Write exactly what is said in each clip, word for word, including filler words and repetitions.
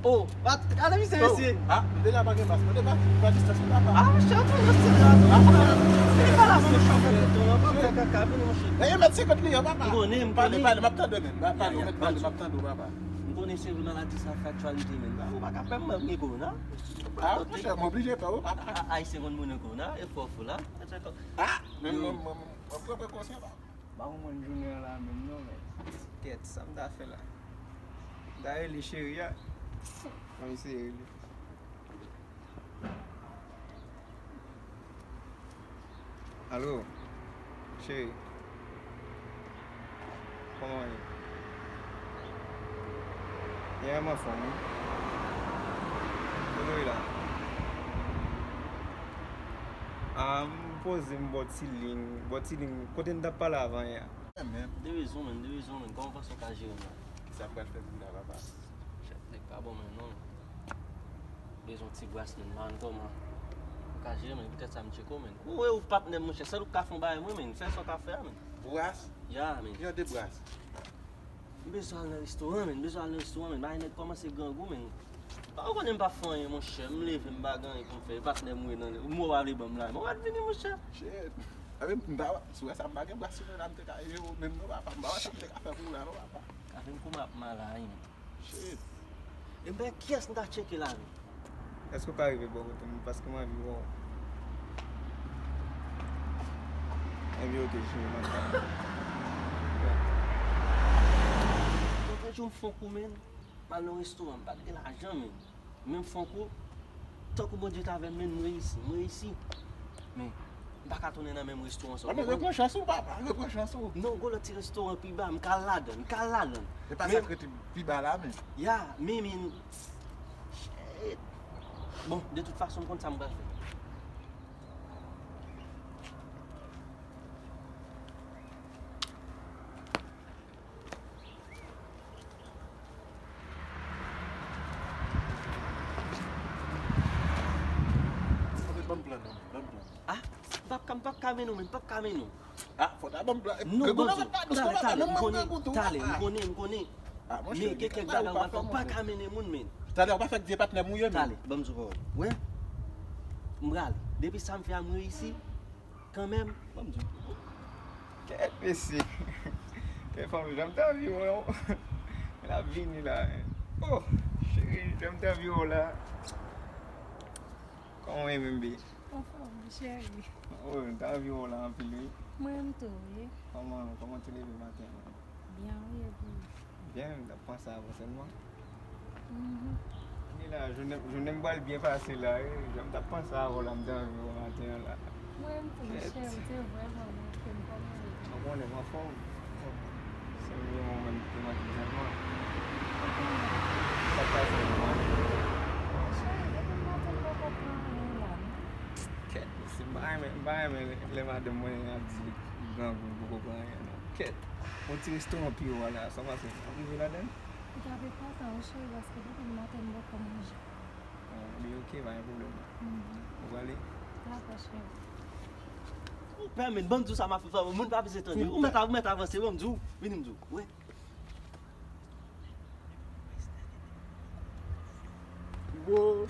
Oh, bat, gade misye, mesye. Ah, m deja pa gen mas. Mwen te pa, pa distans, papa. Ah, monchè, ou tou nan stil la, tou. Ah, monchè. Vini pa la, monchè, fè tonton, an, pa fè kaka, vini, monchè. E, mèt senkant li an, papa. M konnen, m konnen. Pale, pale, m ap tande, men. Pale, ou mèt pale, m ap tande, papa. M konnen se vre maladi sa fè aktyalite, men. Ou pa ka fè m mwen gen kowona. Ah, monchè, m oblije fè, wi, papa. A, Ayisyen konn monnen kowona, e fò fou la. Ah, men mwen, mwen, mwen pran prekosyon, papa. M pa konprann jounen an la menm non, men. Kèt, sa m ta fè la? M ta rele cheri a. Mwen eseye rele. Alo, cheri. Kòman w ye? Yeah, m anfòm, wi. Kote w ye la? Ah, m poze m bò Ti Lin, bò Ti Lin, kote n t ap pale avan yè a. Men. De rezon, men, de rezon, men. Kòman w panse w ka jere m la? Kisa m pral fè pou w la, papa? Chèf, nèg pa bon, men, non. Bezwen ti bras, men, man, kòman? Ou ka jere, men, poutèt sa m tcheke w, men. Ou wè ou patnè m, monchè, sèl ou k ka fè yon bagay, mwen, men, fè sa w ka fè a, men. Bras? Ya, men. Ki jan de bras? M bezwen al nan restoran, men, m bezwen al nan restoran, men, bagay nèt kòmanse grangou, men. Ou konnen m pa fè anyen, monchè, m leve, m pa gen anyen pou m fè, e patnè m ou ye nan, mwen w pa vle ban m la, men w pa t vini, monchè. Shit. Epi m pa, si w wè sa, m pa gen bras sou mwen la, m te ka ede w menm non, papa, m pa wè sa m te ka fè pou w la non, papa. Avè m kòman ap mal a, wi. Shit. E m pa kiyès m ta tcheke la, men. Èske w ka rive bò kote m? Paske m anvi wè w. Ebyen, oke, cheri, m ap tann. Lòt jou m fè yon kou, men, m al nan restoran, m pa t gen lajan, men. Men m fè yon kou, tankou Bondye t avè m, men m reyisi, m reyisi. Men, m pa ka tounen nan menm restoran sa. Bon, men repran chans ou, papa, repran chans ou. Non, gon lòt ti restoran pi ba, m ka al ladan l, m ka al ladan l. E pa sa k rete pi ba la, men. Ya, men, men, shit. Bon, de tout fason, m konn sa m pral fè. Ban m plan nan, ban m plan. Ah, m p ap ka, m p ap ka mennen w, men, m p ap ka mennen w. Ah, fò ta ban m plan. Non, Grangou nan ret pa dous, talè, talè, m konnen, talè, m konnen, m konnen. Ah, monchè, men gen kèk bagay w pa fè, w pa ka mennen moun, men. Talè, w pa fè vye patnè m ou ye, men. Talè, ban m di w, wè. M prale. Depi sa m fè a, m reyisi. Kanmenm, ban m di w. Kèt, mesye. Kèt, fanm, jan m t anvi wè w. L ap vini la. Oh, cheri, jan m t anvi wè w la. Kòman w ye menm, baby? Anfòm, cheri. Oh, m t anvi wè w la anpil, wi. Mwen menm tou, wi. Kòman, kòman w te leve maten an? Byen, wi, epi w? Byen, m t ap panse a w sèlman. Mhm. Vini la, jounen, jounen m pral byen pase la, wi. Jan m t ap panse a w la, m te anvi w maten an la. Mwen menm tou, cheri, se vrèman bon ke m kòmanse. Ou konnen m anfòm. Se yon moman m te manke tèlman. Sa k pase, mwen? Cheri, depi maten m poko pran anyen la, non. Kèt, mesye, m pa renmen, m pa renmen lè madanm mwen ap di li grangou, li poko pran anyen, non. Kèt. Yon ti restoran pi wo a la, sa w panse? M ap rive ladan l? Li t ap enpòtan wi cheri, paske depi maten m poko manje. Ah, ebyen, oke, pa gen pwoblèm. Mhm. Ou prale? Dakò, cheri. Ou pè, men, ban m di w sa m ap fè, moun pa bezwen tande. Ou mèt, ou mèt avanse, ban m di w. Vini m di w. Wi. Bon.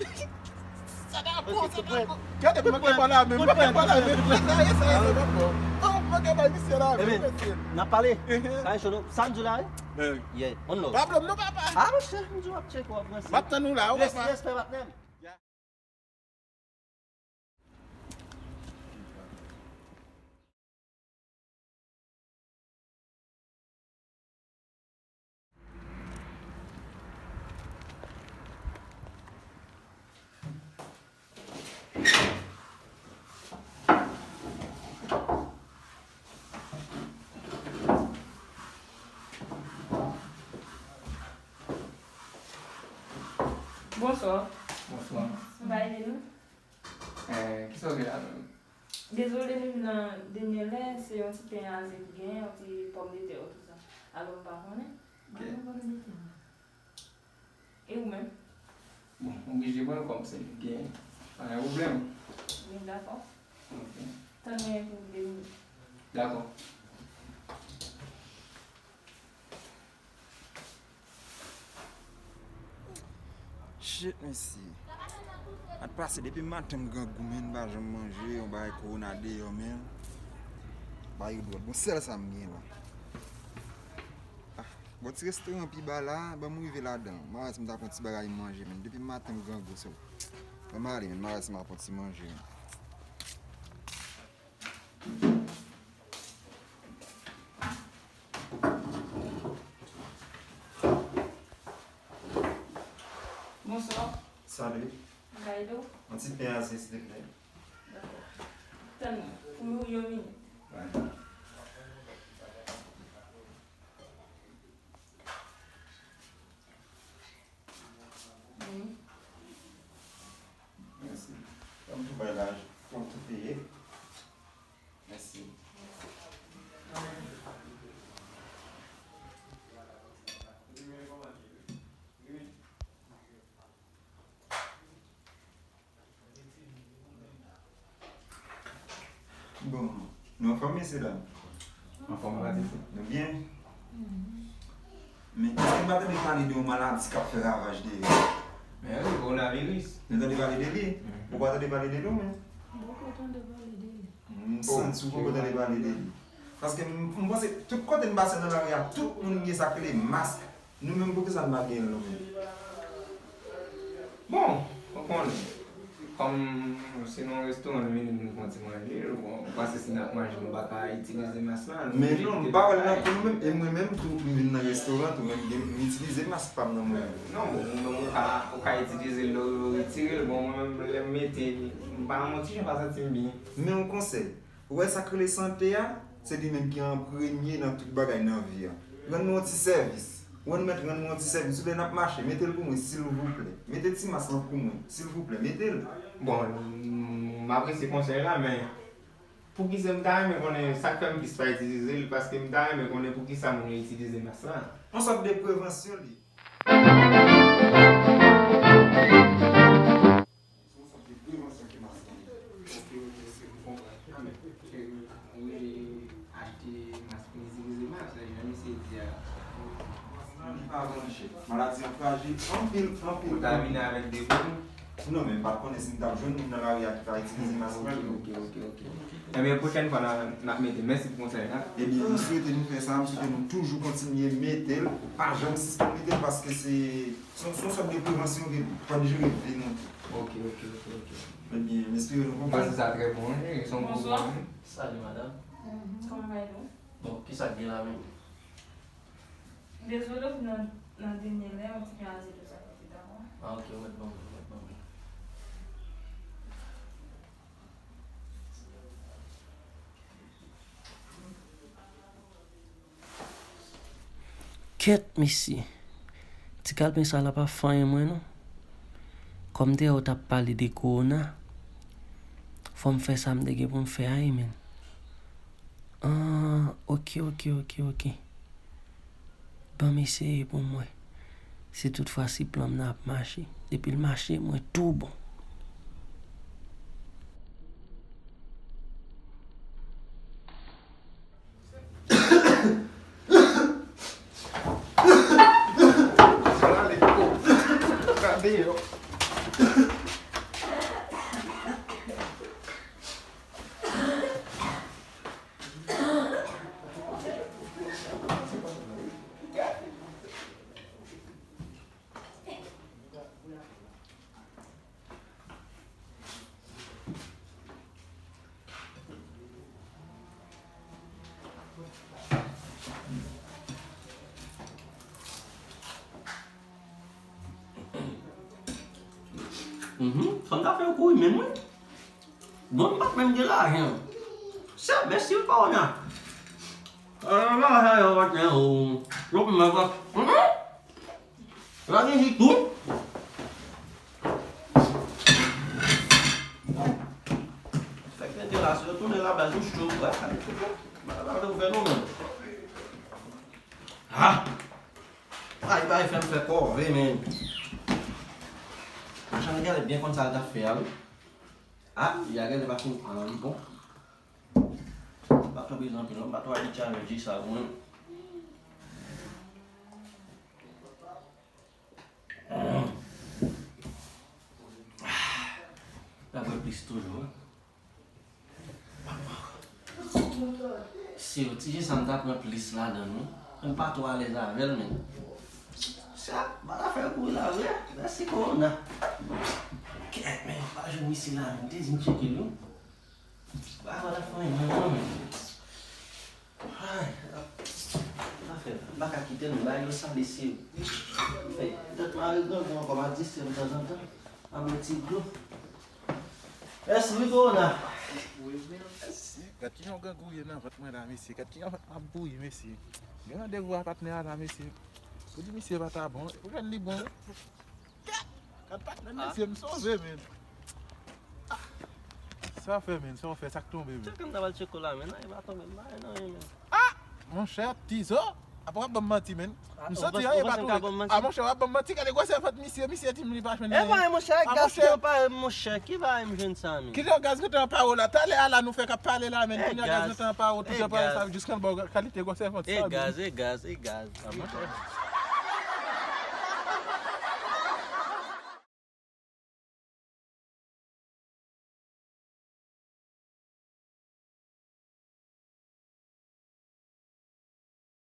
Sa ta bon, sa ta bon. Gade, mwen gen pa la menm, mwen gen pa la menm. Sa ye, sa ye, sa pa bon. Oh, mwen gen pa misye la menm, mesye. N ap pale. Sa ye, Chono. Sa m di w la, wi? Yeah, on love. Pa blòm non, papa. Ah, monchè, m di w ap tcheke w ap ranse. M ap tann ou la, wi, papa. Respè, patnè m. Bonswa. Bonswa. Mwen pa ede nou? Eh, kisa w gen la menm? Dezole, nou vin nan dènye lè, se yon ti pen a zèb gen, yon ti pòmdetè, tout sa. Alò, m pa konnen. Ok. Mwen pa konnen de pen. E ou menm? Bon, m oblije pran l kòm se li gen. Pa gen pwoblèm. Byen, dakò. Ok. Tann mwen pou de minit. Dakò. Shit, mesye. At pase depi maten m grangou, men m pa janm manje, yon bagay kowona deyò, men. Bagay dwòl. Bon, sèl sa m gen la. Ah, bon, ti restoran pi ba la, ban m rive ladan. M a wè si m ta pran ti bagay m manje, men. Depi maten m grangou, so. Ban m ale, men, m a wè si m a pran ti manje, men. Bonswa. Salut. Kay do? Yon ti pen a zen, silvouplè. Dakò. Tann mwen pou yon minit. Wi. Wi. Mèsi. Ban m tou bay la, ban m tou peye. Mèsi. Bon, nou anfòm, mesye dam? Anfòm, Radisson. Nou byen? Men, èske n pa tande pale de yon maladi k ap fè ravaj deyò? Men wi, kowonaviris. Nou tande pale de li? Mhm. Ou pa tande pale de li, ou menm? M poko tande pale de li. M santi ou poko tande pale de li. Paske m, m panse, tout kote n pase nan lari a, tout moun gen sa k rele mask. Nou menm, poukisa n pa gen l, nou menm? Bon, ou konnen, kòm se nan yon restoran nou vini, nou pran ti manje, bon, ou panse si n ap manje, nou pa ka itilize mask la, nou... Men non, m pa wè l nan kou nou menm, e mwen menm tou, m vin nan restoran tou, men m gen, m itilize mask pa m nan mwen menm. Non, bon, ou menm ou ka, ou ka itilize l, lè w retire l, bon, mwen menm, lè m mete li, m pa nan yon ti jan pa santi m byen. Men yon konsèy, ou wè sa k rele sante a, se li menm ki an premye nan tout bagay nan vi a. Rann nou yon ti sèvis. Ou wè nou mèt rann nou yon ti sèvis. Ou lè n ap mache, mete l pou mwen, silvouplè. Mete ti mask lan pou mwen, silvouplè. Mete l. Bon, m apresye konsèy la, men poukisa m ta renmen konnen sa k fè m plis pa itilize l, paske m ta renmen konnen poukisa moun yo itilize mask la. Yon sòt de prevansyon li. Se yon sòt de prevansyon ke mask lan ye. Ok, ok, ok, m konprann. Ke ou achte mask, ou itilize mask, jan misye di a. Li pa bon, monchè. Maladi an frajil anpil, anpil. Ou ta vini avèk de grenn? Non, men m pa t konnen si m t ap jwenn moun nan lari a ki pa itilize mask lan. Ok, ok, ok, ok. Ebyen, pwochèn fwa, n a, n ap mete. Mèsi pou konsèy la. Ebyen, m swete nou fè sa, m swete nou toujou kontinye mete l, pa janm sispann mete l, paske se, se, se yon sòt de prevansyon ke pou n jere vi nou tou. Ok, ok, ok, ok. Ebyen, m espere nou konprann. Mwen, se sa trè bon, wi, se yon bon pwen, wi. Salut, madame. Mhm. Kòman bagay yo? Bon, kisa k gen la menm? Dezole pou nan, nan dènye lè, yon ti pen aze tou sa ki te dakò. Ah, ok, ou mèt ban mwen, ou mèt ban mwen. Kèt, mesye. Ti kalpen sa la pa fè anyen mwen, non. Kòm te wè w t ap pale de kowona, fò m fè sa m te gen pou m fè a, wi, men. Ah, ok, ok, ok, ok. Ban m eseye pou m wè si toutfwa si plan m nan ap mache. Depi l mache, mwen tou bon. Mhm, sa m ta fè yo kouri menm, wi. Bon, m pa t menm gen lajan. Sèl mèsi wi kowona. Yo pa gen jis tou. Fèk mete la, si yo tounen la, bal tou cho, bal tou fè nou menm. Ah! Ay, bay fè m fè kòve, men. Machann gade byen konn sa l t ap fè a, wi. Ah, y a gade pa fin pran li bon. M pa twò bezwen anpil non, m pa twò abitye avèk ji sa mwen. Plis toujou. Si yo, ti je sa m ta pran plis ladan l, wi. M pa twò alèz avè l, men. Sa, pa ta fè kouri la, vre. Mèsi, Corona. Kèt, men, m pa jwenn misye la, men. Te di m tcheke l, wi. Pa wè la fanmi mwen non, men. Ay, afè, m pa ka kite l, m ba yo sa, mesye. Fè, tèt mare grangou ankò, m ap distrè m tanzantan. M ap bwè ti dlo. Mèsi, wi, Corona. Wi, mèsi. Gad kijan grangou ye nan vant mwen la, mesye. Gad kijan vant m ap bouyi, mesye. Gen randevou a patnè a la, mesye. Pou di misye pa ta bon, ou jwenn li bon. Gad patnè, mesye, m sove, men. Sa w fè, men? Sa w fè? Sa k tonbe, men? Chak m ta pral tcheke w la, men, nan, e pa tonbe, m pa wè nan anyen, men. Ah! Monchè, Tizo, apa w ap ban m manti, men? M santi anyen pa tou. Ah, monchè, w ap ban m manti, gade gwosè vant misye, misye di m li pa jwenn anyen. E pa, monchè, e gaz ki anpare m, monchè, ki bagay m jwenn sa, men? Kilè gaz gentan anpare w la? Talè a la nou fèk ap pale la, men, kounye a gaz gentan anpare w, tout anpare sa, jiskan l ba w kalite gwosè vant sa, men. E gaz, e gaz, e gaz. Ah, monchè.